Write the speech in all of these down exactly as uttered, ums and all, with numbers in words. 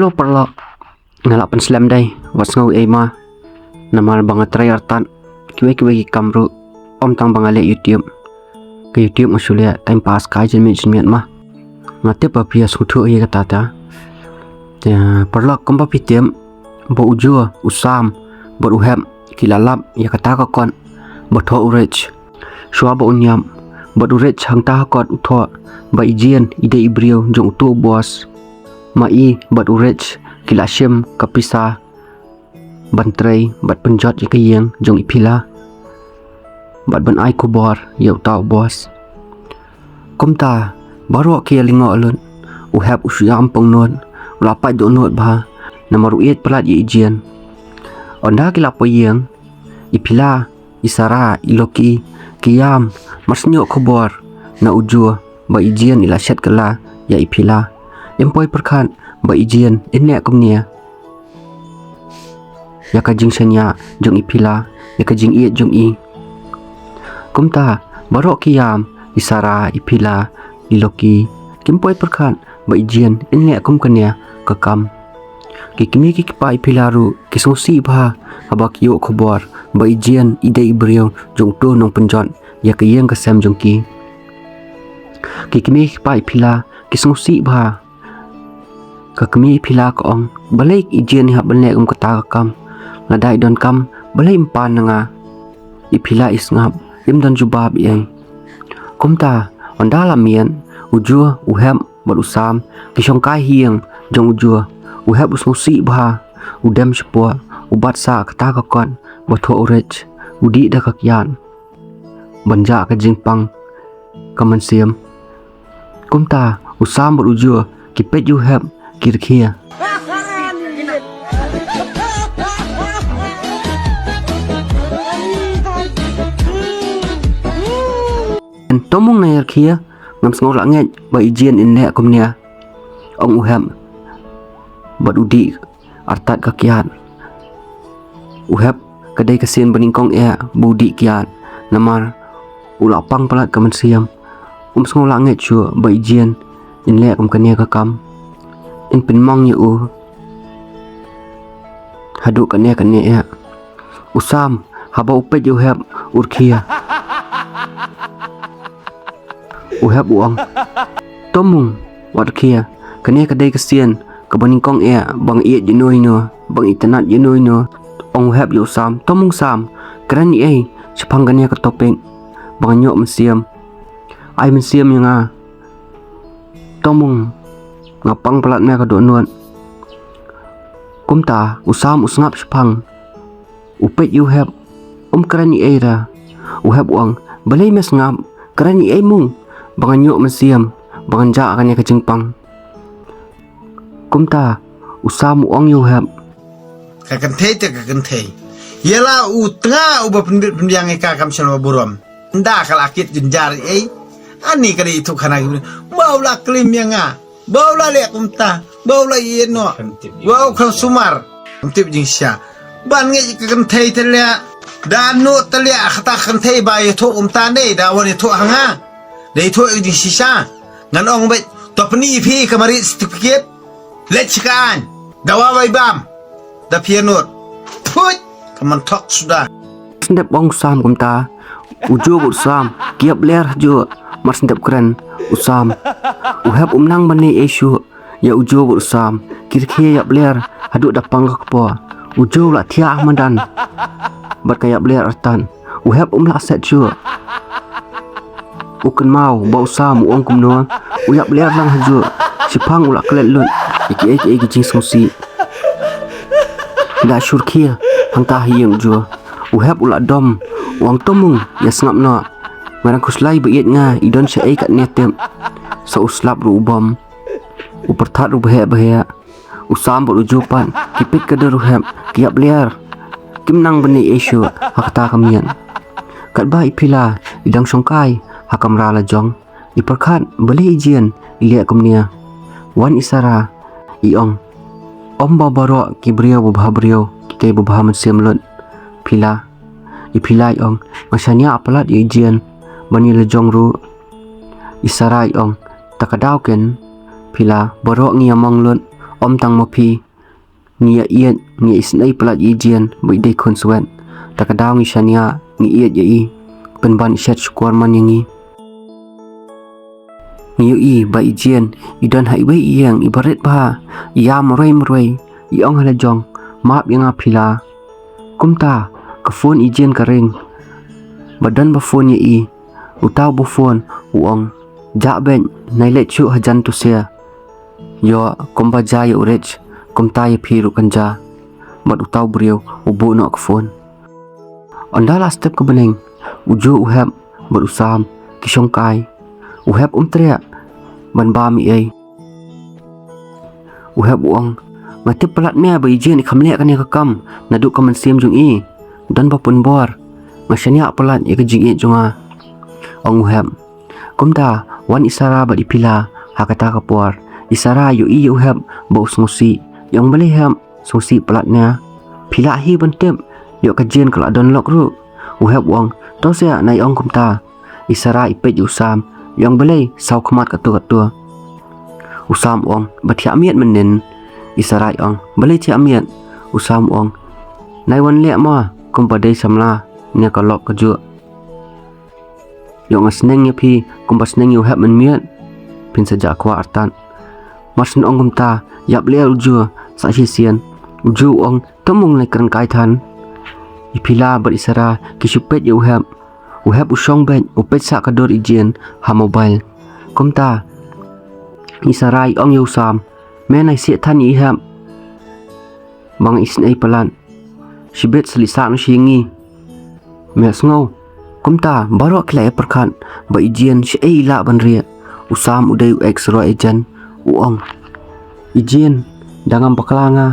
Hello paralok. Nga la pynslem dei, wat sngew ei ma. Namar ba nga trei artat kiwei kiwei ki kam ruh, ym tang ba nga leh YouTube. Ka YouTube nga shu leh time pass kai jingmut jingmut ma. Nga tip ba phi ïa sngewthuh ïa kata ta. Te paralok, kumba phi tip ba u Jua, u Sam bad u Hep ki la lap ïa kata ka kot ba thoh u Rich. Shuwa ba un ïap, bad u Rich hangta ha kot u thoh ba i Jian i dei i briew jong uto u boss. Ma i bad u Rich ki la shim ka pisa ban trei bad pynjot ïa ka ïing jong i Phila bad ban ai khubor ïa uta u boss. Kumta baroh ki ïa lyngngoh lut. U Hep u shu ïam pang nud, u la pait dohnud bha namar u ïeit palat ïa i Jian. Ynda ki la poi ïing, i Phila, i Sara, i Loki ki ïam mar shu ïoh khubor na u Jua ba i Jian i la shet kylla ïa i Phila. Im poi pyrkhat ba i Jian in leh kumne ïa ka jingshaniah jong i Phila, ïa ka jingïeit jong i. Kumta baroh ki ïam, i Sara, i Phila, i Loki, kim poi pyrkhat ba i Jian in leh kum kane ka kam. Ki kmie ki kpa i Phila ruh ki sngewsih bha haba ki ïoh khubor ba i Jian i dei i briew jong uto u nongpynjot ïa ka ïing ka sem jong ki. Ki kmie ki kpa i Phila ki sngewsih bha. Ka kmie i Phila ka ong, balei i Jian i hap ban leh kum kata ka kam? Lada i donkam, balei im pan na nga? I Phila i sngap, im don jubab ei. Kumta ynda la miet, u Jua, u Hep bad u Sam ki shong kai ha ïing jong u Jua. U Hep u sngewsih bha, u dem shapoh, u bat sah kata ka kot ba thoh u Rich, u dih da ka kyiad ban jah ka jingpang ka mynsiem. Kumta u Sam bad u Jua ki peit ïa u Hep, ki rkhie. To mung na ïa rkhie, ngam sngew lah ngeit ba i Jian in leh kumne, ong u Hep bad u dih artat ka kyiad. U Hep ka dei ka sien ba nyngkong eh ba u dih kyiad, namar u la pang palat ka mynsiem. Um sngew lah ngeit shuh ba i Jian in leh kum kane ka kam, in pynmong ïa u haduh kane kane eh. U Sam haba u peit ïa u Hep u rkhie. U Hep u ong, to mung, wat rkhie, kane ka dei ka sien kaba nyngkong eh ba nga ïeit ïano ïano, ba nga itynnad ïano ïano. Ong u Hep ïa u Sam, to mung Sam, kren ïa ei shaphang kane ka topic ba nga ñiuh mynsiem. Ai mynsiem ïa nga. To mung, nga pang palat me ka dohnud. Kumta u Sam u sngap shaphang, u peit ïa u Hep, um kren ïa ei re. U Hep u ong, balei me sngap, kren ïa ei mung, ba nga ñiuh mynsiem ba ngan jah kane ka jingpang. Kumta u Sam u ong ïa u Hep, ka kynthei te ka kynthei, ïa la u tnga uba pynbit pynbiang ïa ka kam shen ba burom. Nda ka la kit jynjar ïa ei. Ani ka dei ïathuh khana ki briew ba u la klim ïa nga, ba u la leh kumta, ba u la ïeh noh, ba u kham sumar. Kam tip jingshisha ban ngeit ka kynthei te leh. Da noh te leh kata ka kynthei ba ïathuh kumta ne, da wan ïathuh ha nga, da ïathuh ïa ka jingshisha. Ngan ong beit, to pyni phi ka marriage certificate. Leit sha ka aiñ, dawa bai bam, da phi ïa nud. Phuit, ka man thok suda. Sngewdep ong u Sam kumta, u Jua bad u Sam ki ïap ler ha juh. Mar sngewdep kren u Sam, u Hep um nang ban leh ei shuh ïa u Jua bad u Sam. Ki rkhie ïap ler haduh da pang ka kpoh. U Jua u la thiah ha madan bad ka ïap ler artat. U Hep um lah set shuh. U kynmaw ba u Sam u ong kumno, u ïap ler lang ha juh. Shiphang u la klet lut ïa kiei kiei ki jingsngewsih. Da shu rkhie hangta ha ïing u Jua. U Hep u la dom, u ong, to mung, ïa sngap noh. Nga dang khuslai ba ïeit nga, i don shaei katne tip. Sa u slap ruh u bom. U pyrthat ruh ba heh ba heh. U Sam bad u Jua pat ki peit ka dur u Hep, ki ïap ler. Kim nang ban leh ei shuh ha kata ka miet. Katba i Phila i dang shongkai ha kamra la jong, i pyrkhat balei i Jian i leh kumne. Wan i Sara, i ong, ym ba baroh ki briew babha briew ki tei babha mynsiem lut. Phila, i Phila i ong, nga shaniah palat ïa i Jian ban ïa la jong ruh. I Sara i ong, ta ka daw ken Phila, baroh ngi ïa mong lut. Ym tang ma phi, ngi ïa ïeit, ngi ïa isynei palat ïa i Jane ba i dei khun swet. Ta ka daw ngi shaniah, ngi ïeit ïa i. Pynban i shet shukor man ïa ngi. Ngi ïohi ba i Jane i don ha iwei i ïing iba rit bha, i ïam marwei marwei, i ong ha la jong, map ïa nga phi la. Kumta ka phone i Jane ka ring. Ba don ba phone ïa i. Uta uba phone u ong, jah beit, nai leit shuh hajan tu sha. Ïoh kumba jia ïa u Rich, kumta ïa phi ruh kan jia. Bad uta u briew u buh noh ka phone. Ynda la step ka bneng, u Joe u Hep bad u Sam ki shongkai. U Hep um treh ban bam ei ei. U Hep u ong, nga tip palat me ba i Jane i kham leh kane ka kam naduh ka mynsiem jong i. Don ba pynbor, nga shaniah palat ïa ka jingïeit jong nga. Ong u Hep. Kumta wan i Sara bad i Pila ha kata ka por. I Sara ïohi ïa u Hep ba u sngewsih. I ong, balei Hep, sngewsih palat ne? Phi lah hi ban tip, ïoh ka Jane ka la don lok ruh. U Hep u ong, to seh, nai ong kumta. I Sara i peit ïa u Sam, i ong, balei saw khmat katto katto? U Sam u ong, ba thiah miet mynnin. I Sara i ong, balei thiah miet? U Sam u ong, nai wan leh ma kumba dei samla ne ka lok kajuh. Ïoh nga sneng ïa phi kumba sneng ïa u Hep mynmiet. Phin sa jah kwah artat. Mar shu ong kumta, ïap lyer u Joe sa shisien. U Joe u ong, to mung, nai kren kai than. I Pila bad i Sara ki shu peit ïa u Hep. U Hep u shong beit, u peit sha ka dur i Jane ha mobile. Kumta i Sara i ong ïa u Sam, me, nai sih than ïa i Hep ba nga isynei palat. Shibit sa leit sah noh sha ïing ngi. Me sngew. Kumta baroh ki la ïa pyrkhat ba i Jane shaei i lah ban rieh. U Sam u dei u ex roh agent, u ong, i Jane, da ngam bakla nga,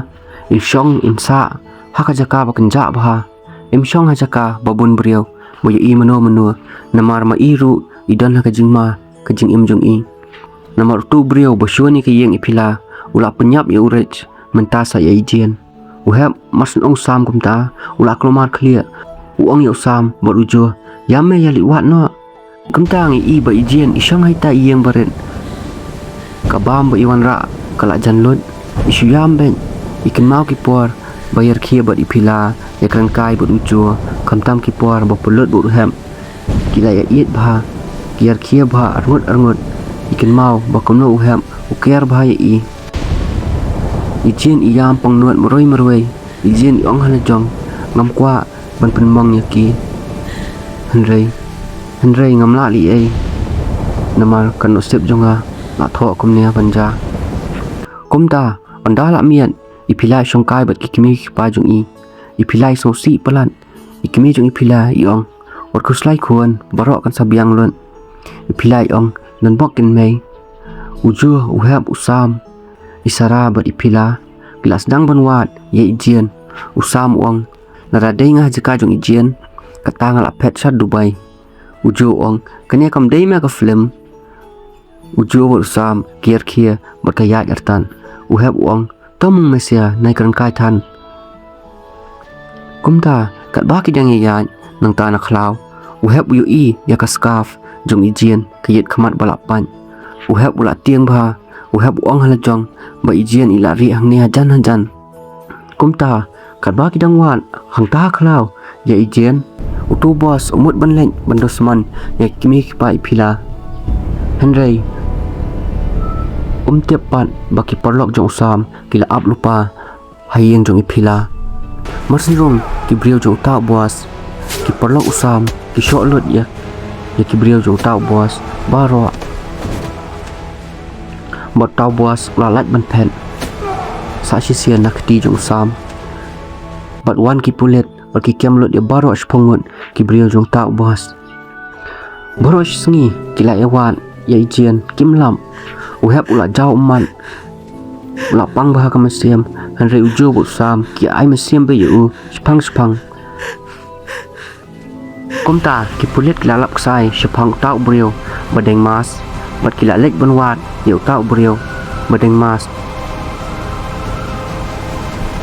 in shong in sah ha ka jaka ba kynjah bha. Im shong ha jaka ba bun briew, ba ïohi mano mano. Namar ma i ruh i don ha ka jingma ka jingim jong i. Namar utu u briew ba shun ïa ka ïing i Pila u la pynïap ïa u Rich, mynta sa ïa i Jane. U Hep, mar shu ong u Sam kumta, u la kulmar khlieh. U ong ïa u Sam bad u Joe, ïa me, ïa leit wad noh. Kumta ngi i ba i Jane i shong ha ita i ïing barit. Ka bam ba i wanrah ka la jan lut. I shu ïam beit. I kynmaw ki por ba ïarkhie bad i Pila, ïakren kai bad u Joe, khamtam ki por ba pynlut bad u Hep. Ki la ïa ïeit bha, ki ïarkhie bha arngut arngut. I kynmaw ba kumno u Hep u care bha ïa i. I Jane i ïam pangnud marwei marwei. I Jane i ong ha la jong, ngam kwah ban pynmong ïa ki. Hynrei, hynrei ngam lah leh ei. Namar ka nusip jong nga la thoh kumne ban jia. Kumta ynda la miet, i Pila i shongkai bad ki kmie ki kpa jong i. I Pila i sngewsih palat. I kmie jong i Pila i ong, wat khuslai khun, baroh kan sa biang lut. I Pila i ong, don bok kin mei. U Joe, u Hep, u Sam, i Sara bad i Pila ki la sdang ban wad ïa i Jane. U Sam u ong, lada dei nga ha jaka jong i Jane, kata nga la phet sha Dubai. U Joe u ong, kane kam dei me ka film. U Joe bad u Sam ki ïarkhie bad ka ïaid artat. U Hep u ong, to mung me sia, nai kren kai than. Kumta katba ki dang ïaid nangta na khlaw, u Hep u ïohi ïa ka scarf jong i Jane, ka ïit khmat ba la pait. U Hep u la tieng bha. U Hep u ong ha la jong ba i Jane i la rieh hangne hajan hajan. Kumta katba ki dang wad hangta ha khlaw ïa i Jane, utu u boss u mut ban leit ban dusman ïa ki kmie ki kpa i Pila. Hynrei um tip pat ba ki paralok jong u Sam ki la ap lypa ha ïing jong i Pila. Mar shu rung ki briew jong uta u boss, ki paralok u Sam ki shoh lut ïa, ïa ki briew jong uta u boss baroh. Bad uta u boss u la lait ban phet sa shisien na kti jong u Sam. Bad wan ki pulit bad ki kem lut ïa baroh shiphew ngut ki briew jong uta u boss. Baroh shi sngi ki la ïa wad ïa i Jane, kim lap. U Hep u la jaw ummat, u la pang bha ka mynsiem. Hynrei u Joe bad u Sam ki ai mynsiem beit ïa u shaphang shaphang. Kumta ki pulit ki la lap ksai shaphang uta u briew ba deng mask, bad ki la leit ban wad ïa uta u briew ba deng mask.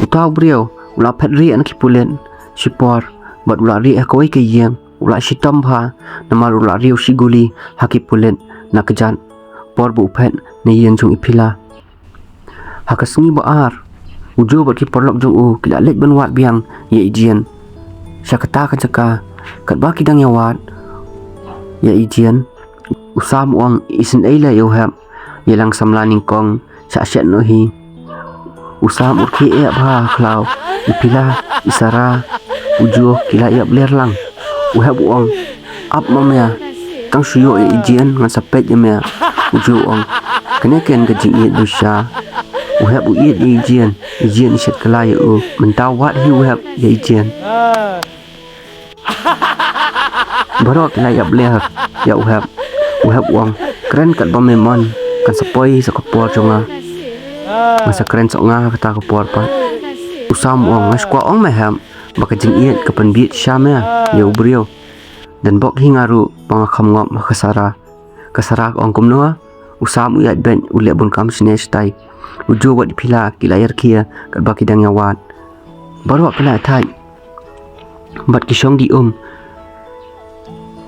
Uta u briew u la phet rieh na ki pulit shipor, bad u la rieh ha kawei ka ïing. U la shitom bha namar u la riew shi guli ha ki pulit na kjat por ba u phet na ïing jong i Pila. Ha ka sngi ba ar, u Joe bad ki paralok jong u ki la leit ban wad biang ïa i Jane sha kata ka jaka. Katba ki dang ïa wad ïa i Jane, u Sam u ong, isynei la ïa u Hep, ïalang samla nyngkong, shah shet noh hi. U Sam u rkhie eh bha ha khlaw. I Phila, i Sara, u Joe ki la ïap ler lang. U Hep u ong, ap ma me, tang shu ïoh ïa i Jane ngan sa peit ïa me. U Joe u ong, kane ken ka jingïeit ba shisha. U Hep u ïeit ïa i Jane, i Jane i shet kylla ïa u. Mynta wad hi u Hep ïa i Jane. Baroh ki la ïap ler ïa u Hep. U Hep u ong, kren katba me mon, kan sa poi sa ka por jong nga. Nga sa kren sa nga kata ka por pat. U Sam u ong, nga shu kwah ong me Hep ba ka jingïeit ka pynbieit shisha me ïa u briew. Dang bok hi nga ruh ba nga kham ngop ha ka Sara. Ka Sara ka ong kumno? U Sam u ïaid beit u leh bun kam shane shatai. U Joe bad i Phila ki la ïa rkhie katba ki dang ïa wad. Baroh ki la thait bad ki shong die um.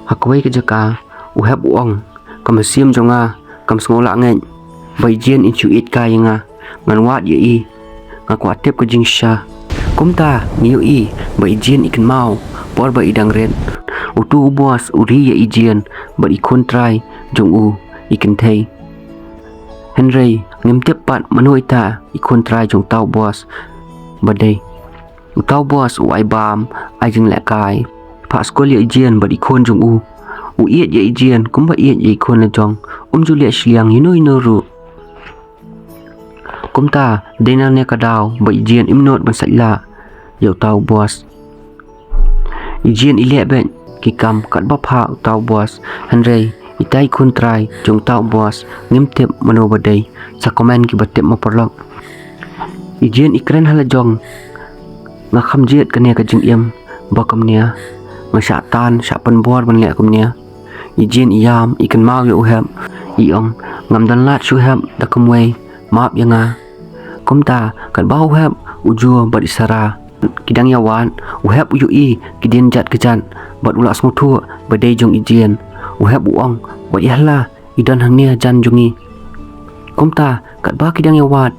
Ha kawei ka jaka, u Hep u ong, ka mynsiem jong nga kam sngew lah ngeit ba i Jane in shu ïeit kai ïa nga. Ngan wad ïa i, nga kwah tip ka jingshisha. Kumta ngi ïohi ba i Jane i kynmaw por ba i dang rit. Utu u boss u ri ïa i Jane bad i khun trai jong u, i kynthei. Hynrei ngim tip pat mano ita i khun trai jong uta u boss ba dei. Uta u boss u ai bam, ai jinglehkai, phah skul ïa i Jane bad i khun jong u. U ïeit ïa i Jane kumba ïeit ïa i khun la jong. Um ju leh shiliang ïano ïano ruh. Kumta dei nangne ka daw ba i Jane im nud ban sait lah ïa uta u boss. I Jane i leh beit ki kam katba phah uta u boss. Hynrei ita i khun trai jong uta u boss, ngim tip mano ba dei. Sa comment kiba tip ma paralok. I Jane i kren ha la jong, nga kham jied kane ka jingim ba kumne. Nga shah tan, shah pynbor ban leh kumne. I Jane i ïam, i kynmaw ïa u Hep, i ong, ngam don lad shuh Hep, da kumwei map ïa nga. Kumta katba u Hep, u Joe bad i Sara ki dang ïa wad, u Hep u ïohi ki dien jat ka jat bad u la sngewthuh ba dei jong i Jane. U Hep u ong, wat ïa la, i don hangne hajan jong ngi. Kumta katba ki dang ïa wad,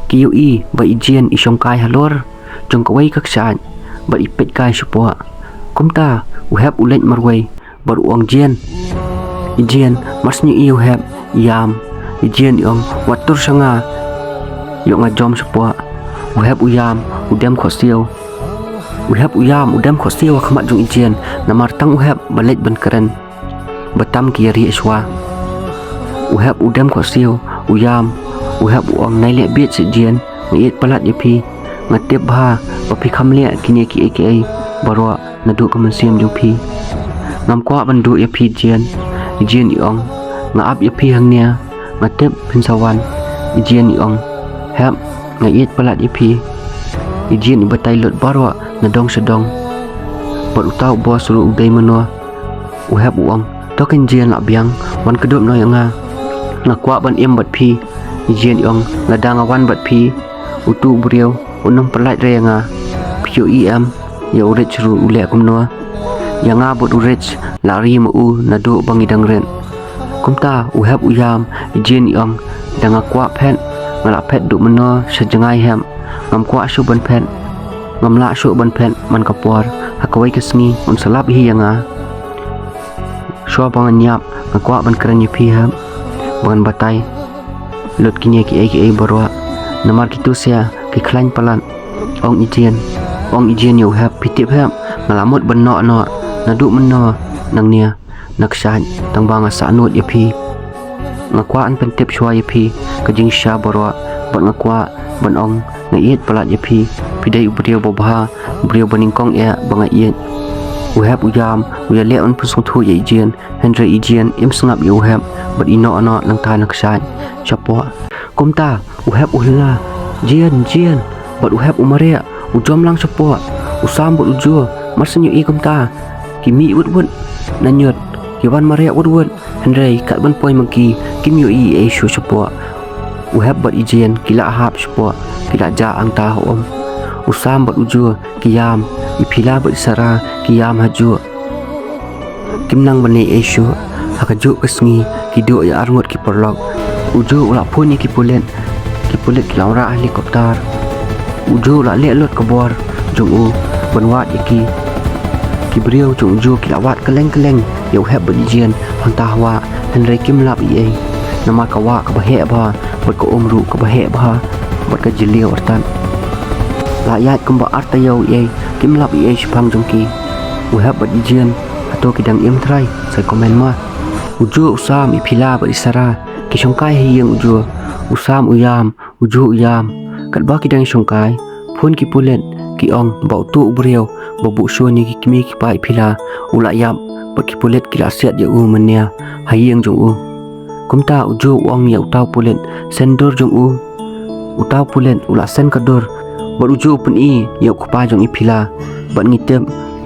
ki ïohi ba i Jane i shong kai halor jong kawei ka kshaid bad i peit kai shapoh. Kumta u Hep u leit marwei bad u ong, Jane, i Jane, mar shu ïohi u Hep i ïam. I Jane i ong, wat tur sha nga, ïoh nga jam shapoh. U Hep u ïam, u dem khohsiew. U Hep u ïam, u dem khohsiew ha khmat jong i Jane, namar tang u Hep ba leit ban kren, ba tam ki ïa rieh shuwa. U Hep u dem khohsiew, u ïam. U Hep u ong, nai leh bieit seh Jane, nga ïeit palat ïa phi. Nga tip bha ba phi kham leh kine kiei kiei baroh naduh ka mynsiem jong phi. Ngam kwah ban duh ïa phi Jane. I Jane i ong, nga ap ïa phi hangne, nga tip phin sa wan. I Jane i ong, Hep, nga ïeit palat ïa phi. I Jane i batai lut baroh na dong sha dong. Bad uta u boss ruh u dei mano? U Hep u ong, to keiñ Jane, lah biang, wan kdup noh ïa nga. Nga kwah ban im bad phi. I Jane i ong, lada nga wan bad phi, utu u briew un ym pyllait re ïa nga. Phi ïohi em, ïa u Rich ruh u leh kumno. Ïa nga bad u Rich la ri ma u naduh ba ngi dang rit. Kumta u Hep u ïam, i Jane i ong, da nga kwah phet, nga lah phet duh mynno sha jngai Hep. Ngam kwah shuh ban phet. Ngam lah shuh ban phet man ka por. Ha kawei ka sngi un sa lap hi ïa nga. Shuwa ba ngan ïap, nga kwah ban kren ïa phi Hep, ba ngan batai lut kine kiei kiei baroh. Namar kitu sha ki khlaiñ palat. Ong i Jane, ong i Jane ïa u Hep, phi tip Hep, nga lah mut ban noh noh naduh mynno nangne na kshaid, tang ba nga sahnud ïa phi. Nga kwah ban pyntip shuwa ïa phi ka jingshisha baroh, bad nga kwah ban ong, nga ïeit palat ïa phi. Phi dei u briew ba bha, u briew ba nyngkong eh ba nga ïeit. U Hep u ïam, u ïaleh un pynsngewthuh ïa i Jane. Hynrei i Jane im sngap ïa u Hep bad i noh noh nangta na kshaid shapoh. Kumta u Hep u hylla, Jane, Jane, bad u Hep u mareh, u jam lang shapoh. U Sam bad u Joe, mar shu ïohi kumta, ki mih wut wut na ñiut, ki wan mareh wut wut. Hynrei kat ban poi ma ki, kim ïohi ei shuh shapoh. U Hep bad i Jane ki la hap shapoh, ki la jah hangta ha um. U Sam bad u Joe ki ïam, i Phila bad i Sara ki ïam ha juh. Kim nang ban leh ei shuh. Ha kajuh ka sngi ki duh ïa arngut ki paralok. U Joe u la phone ïa ki pulit. Ki pulit ki la wanrah helicopter. U Joe u la leh lut ka bor jong u ban wad ïa ki. Ki briew jong u Joe ki la wad kylleng kylleng ïa u Hep bad i Jane hangta ha wah, hynrei kim lap ei ei. Namar ka wah kaba heh bha bad ka um ruh kaba heh bha bad ka jylliew artat. La ïaid kumba ar taïew ei ei, kim lap ei ei shaphang jong ki. U Hep bad i Jane, hato ki dang im trai? Sa comment ma. U Joe, u Sam, i Phila bad i Sara ki shongkai ha ïing u Joe. U Sam u ïam, u Joe u ïam. Katba ki dang shongkai, phone ki pulit, ki ong ba uto u briew ba buh shun ïa ki kmie ki kpa i Phila u la ïap bad ki pulit ki la siat ïa u mynne ha ïing jong u. Kumta u Joe u ong ïa uta u pulit, send dur jong u. Uta u pulit u la send ka dur bad u Joe u pyni ïa u kpa jong i Phila bad ngi tip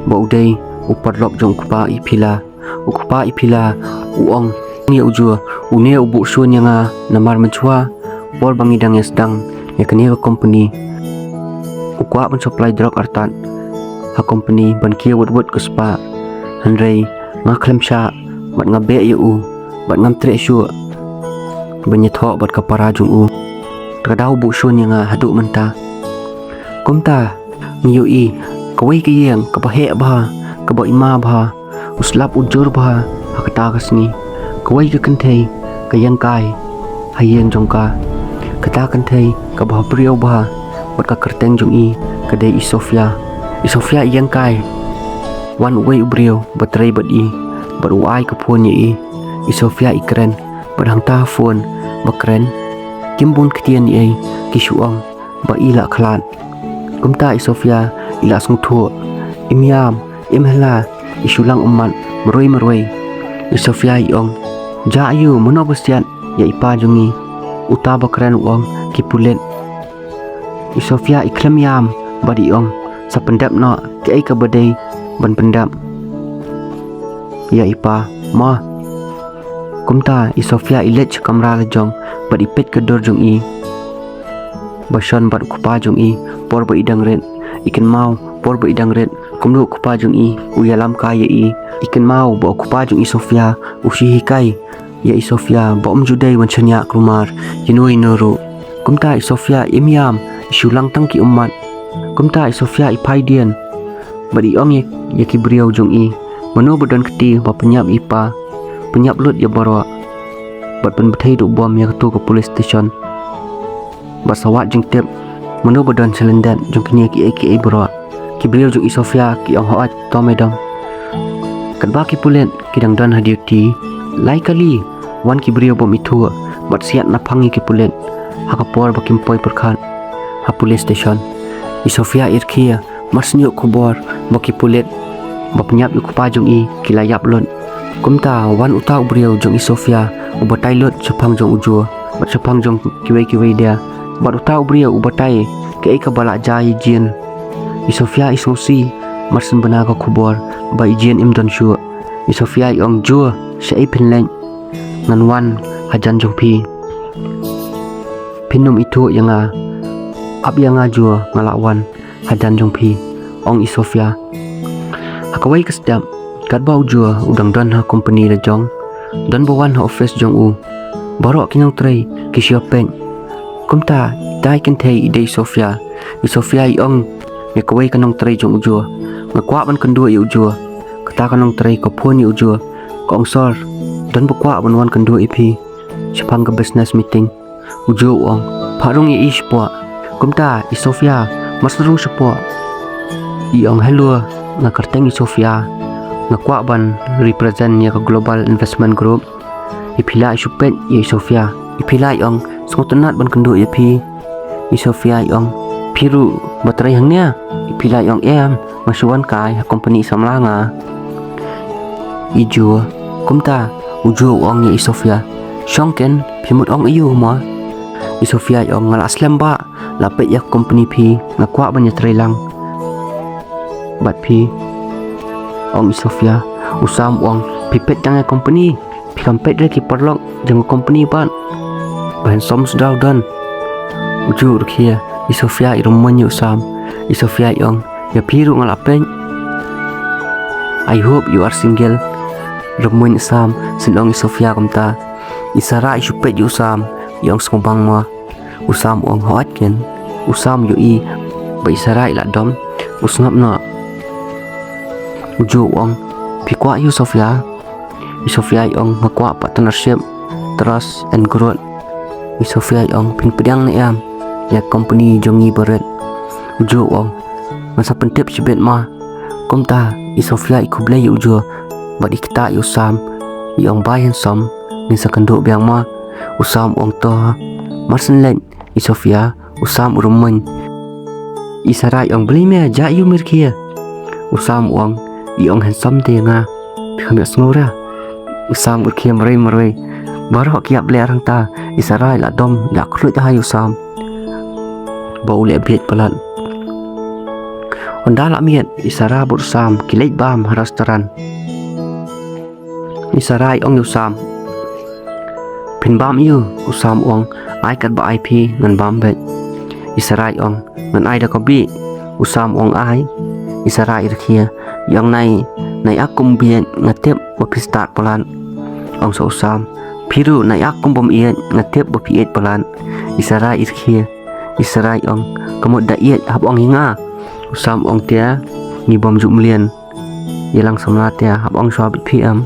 ba u dei u paralok jong u kpa i Phila. U kpa i Phila u ong ïa u Joe, une u buh shun ïa nga namar mynshuwa por ba ngi dang ïa sdang ïa kane ka company, u kwah ban supply drug artat ha company ban kiew wut wut ka spah. Hynrei nga khlem shah bad nga beh ïa u bad ngam treh shuh ban ïathoh bad ka para jong u. Te ka dei u buh shun ïa nga haduh mynta. Kumta ngi ïohi kawei ka ïing kaba heh bha, kaba ima bha, u slap u jur bha ha kata ka sngi. Kawei ka kynthei ka ïeng kai ha ïing jong ka. Kata ka kynthei kaba briew bha bad ka kyrteng jong i ka dei i Sofia. I Sofia i ïeng kai, wan uwei u briew ba trei bad i bad u ai ka phone ïa i. I Sofia i kren bad hangta ha phone ba kren kim bun ktien ei ei, ki shu ong ba i la khlad. Kumta i Sofia i la sngewthuh, im ïam, im hela, i shu lang ummat marwei marwei. I Sofia i ong, ja aïu, mano ba siat ïa i pa jong ngi? Uta ba kren u ong, ki pulit. I Sofia i khlem ïam bad i ong, sa pyndep noh kaei kaba dei ban pyndep ïa i pa mo. Kumta i Sofia i leit sha kamra la jong bad i peit ka dur jong i ba shon bad u kpa jong i por ba i dang rit. I kynmaw por ba i dang rit kumno u kpa jong i u ïalam kai ïa i. I kynmaw ba u kpa jong i Sofia u shu hikai ïa i Sofia ba um ju dei ban shaniah kulmar ïano ïano ruh. Kumta i Sofia im ïam, i shu lang tang ki ummat. Kumta i Sofia i phai dien bad i ong ïa, ïa ki briew jong i, mano ba don kti ba pynïap ïa i pa, pynïap lut ïa baroh bad pynbthei duh bom ïa kato ka police station. Bad sa wad jingtip mano ba don sha lyndet jong kine kiei kiei baroh. Ki briew jong i Sofia ki ong, hooid to madam. Katba ki pulit ki dang don ha duty, lai kali wan ki briew bym ithuh bad siat naphang ïa ki pulit ha ka por ba kim poi pyrkhat ha police station. I Sofia i rkhie mar shu ïoh khubor ba ki pulit ba pynïap ïa u kpa jong i ki la ïap lut. Kumta wan uta u briew jong i Sofia u batai lut shaphang jong u Joe bad shaphang jong kiwei kiwei de. Bad uta u briew u batai kaei kaba la jia ïa i Jane. I Sofia i sngewsih mar shu bna ka khubor ba i Jane im don shuh. I Sofia i ong, Joe, shaei phin leit? Ngan wan hajan jong phi. Phin ym ithuh ïa nga. Ap ïa nga Joe, nga la wan hajan jong phi, ong i Sofia. Ha kawei ka step katba u Joe u dang don ha company la jong, don ba wan ha office jong u. Baroh ki nongtrei ki shu peit. Kumta ita i kynthei i dei i Sofia. I Sofia i ong ïa kawei ka nongtrei jong u Joe, nga kwah ban kynduh ïa u Joe. Kata ka nongtrei ka phone ïa u Joe, ka ong, sir, don ba kwah ban wan kynduh ïa phi shaphang ka business meeting. U Joe u ong, phah rung ïa i shapoh. Kumta i Sofia mar shu rung shapoh, i ong, hello, nga kyrteng i Sofia, nga kwah ban represent ïa ka Global Investment Group. I Phila i shu peit ïa i Sofia. I Phila i ong, sngewtynnat ban kynduh ïa phi. I Sofia i ong, phi ruh ba trei hangne? I Phila i ong, em, nga shu wan kai ha company samla nga. I Joe, kumta u Joe u ong ïa i Sofia, shong ken, phi mut ong aïu mo? I Sofia i ong, nga la slem bha, la peit ïa company phi, nga kwah ban ïatrei lang bad phi, ong i Sofia. U Sam u ong, phi peit tang ïa company, phi kam peit re ki paralok jong ka company pat. Ba handsome sdang don. U Joe u rkhie, i Sofia i rymmuiñ ïa u Sam. I Sofia i ong, ïa phi ruh nga la peit. I hope you are single. Rymmuiñ u Sam, shen ong i Sofia kumta. I Sara i shu peit ïa u Sam, i ong, sngewbang mo. U Sam u ong, hooid keiñ. U Sam u ïohi ba i Sarah i la dom, u sngap noh. U Joe u ong, phi kwah ïa u Sophia? I Sophia i ong, nga kwah partnership, trust and growth. I Sophia i ong, phin pdiang ne em ïa company jong ngi barit? U Joe u ong, ngan sa pyntip shibit ma. Kumta i Sophia i khublei ïa u Joe bad i ktah ïa u Sam, i ong, bye handsome, ngin sa kynduh biang ma. U Sam u ong, to, marshen leit. I Sophia, u Sam u rymmuiñ. I Sarah i ong, balei me, jia ïa u, me rkhie. U Sam u ong, i ong handsome te ïa nga, phi kham ïohsngew re? U Sam u rkhie marwei marwei. Baroh ki ïap ler hangta, i Sarah i la dom, i la khluit ha ïa u Sam ba u leh bieit palat. Ynda la miet, i Sarah bad u Sam ki leit bam ha restaurant. I Sarah i ong ïa u Sam, phin bam aiu? U Sam u ong, ai katba ai phi ngan bam beit. I Sarah i ong, ngan ai da ka bih? U Sam u ong, ai. I Sarah i rkhie, i ong, nai, nai ak kum bieit, nga tip ba phi stad palat. Ong sa u Sam, phi ruh nai ak kum bym ïeit, nga tip ba phi ïeit palat. I Sarah i rkhie. I Sarah i ong, ka mut da ïeit hap ong ïa nga. U Sam u ong, te ngi bym ju mlien. Ïalang samla te hap ong shuwa bad phi em.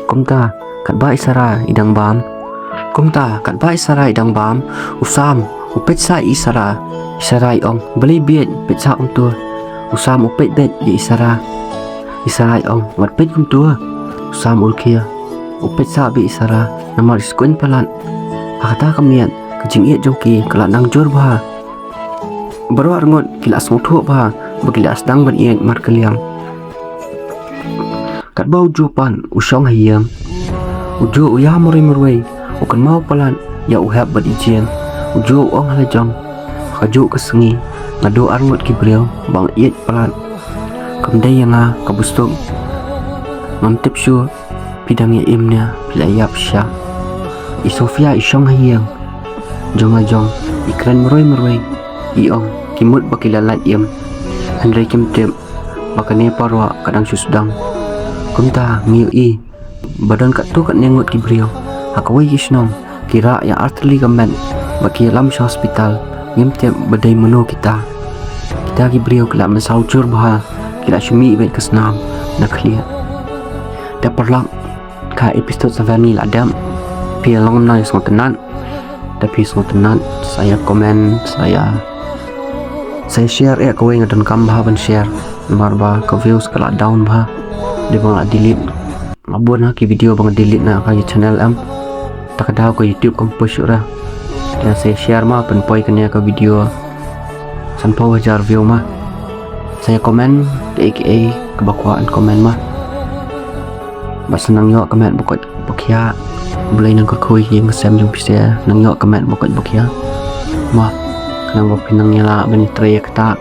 Kumta katba i Sarah i dang bam. Kumta katba i Sarah i dang bam, u Sam u peit sah ïa i Sarah. I Sarah i ong, balei bieit, peit sah kumtu. U Sam u peit beit ïa i Sarah. I Sarah i ong, wat peit kumtu. U Sam u rkhie. U peit sah beit ïa i Sarah namar i sngewkmen palat. Ha kata ka miet ka jingïeit jong ki ka la nang jur bha. Baroh arngut ki la sngewthuh bha ba ki la sdang ban ïeit markylliang. Katba u Joe pat u shong ha ïing, u Joe u ïa marwei marwei, u kynmaw palat ïa u Hep bad i Jane. U Joe u ong ha la jong, ha kajuh ka sngi nga duh arngut ki briew ba nga ïeit palat. Kam dei ïa nga ka busuk. Ngam tip shuh phi dang ïa im ne phi la ïap sha. I Sophia i shong ha ïing jong la jong, i kren marwei marwei, i ong, ki mut ba ki la lait im, hynrei kim tip ba kane parwa ka dang shu sdang. Kumta ngi ïohi ba don katto katne ngut ki briew ha kawei ki shnong ki rah ïa artylli ka met ba ki ïalam sha hospital. Ngim tip ba dei mano kita. Kita ki briew ki la mynsaw jur bha, ki la shu mih beit ka snam na khlieh. Te paralok, ka episode seven ngi la dep. Phi long na sngewtynnat. Te phi sngewtynnat sa ïa comment, sa ïa, sa ïa share eh, kawei nga donkam bha ban share. Namar ba ka views ka la down bha. Dei ba nga la delete. Nga bun ha ki video ba nga delete na ka channel em. Ta ka daw ka YouTube kam push ura. Te sa ïa share ma, pynpoi kane ka video sanphew hajar view ma. Sa ïa comment kaei kaei kaba kwah ban comment ma. Bad sa nang ïoh ka met ba koit ba khiah. Blei nang kyrkhu ïa ki ïing ki sem jong phi, sa nang ïoh ka met ba koit ba khiah ma. Khnang ba phin nang ïalah ban ïatrei ïa kata.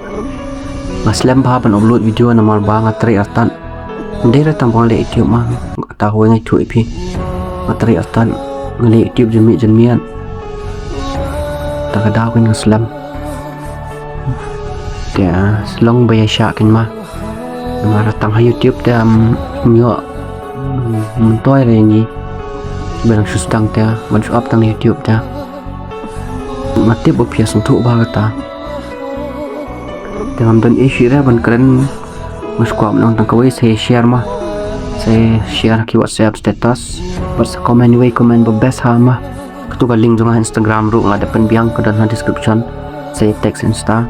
Nga slem bha ban upload video namar ba nga trei artat. Ym dei re tang ba nga leh YouTube ma, kata hooid nga ïathuh ïa phi. Nga trei artat, nga leh YouTube janmiet janmiet. Ta ka daw keiñ nga slem. Te sa long ba ïaishah keiñ ma. Namar tang ha YouTube te ym ïoh myntoi re ngi. Ba dang shu sdang te ban shu ap tang YouTube te. Nga tip ba phi ïa sngewthuh bha kata. Te ngam don ei shuh re ban kren. Nga shu kwah ban ong tang kawei, sa ïa share ma. Sa ïa share ha ki WhatsApp status. Bad sa comment iwei comment ba best ha ma. Katu ka link jong nga Instagram ruh nga dep pynbiang, ka don ha description. Sa ïa text Insta.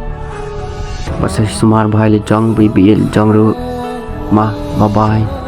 Bad sa ïa sumar bha ïa la jong, ba ïeit ba ïeit la jong ruh. Ma, bye bye.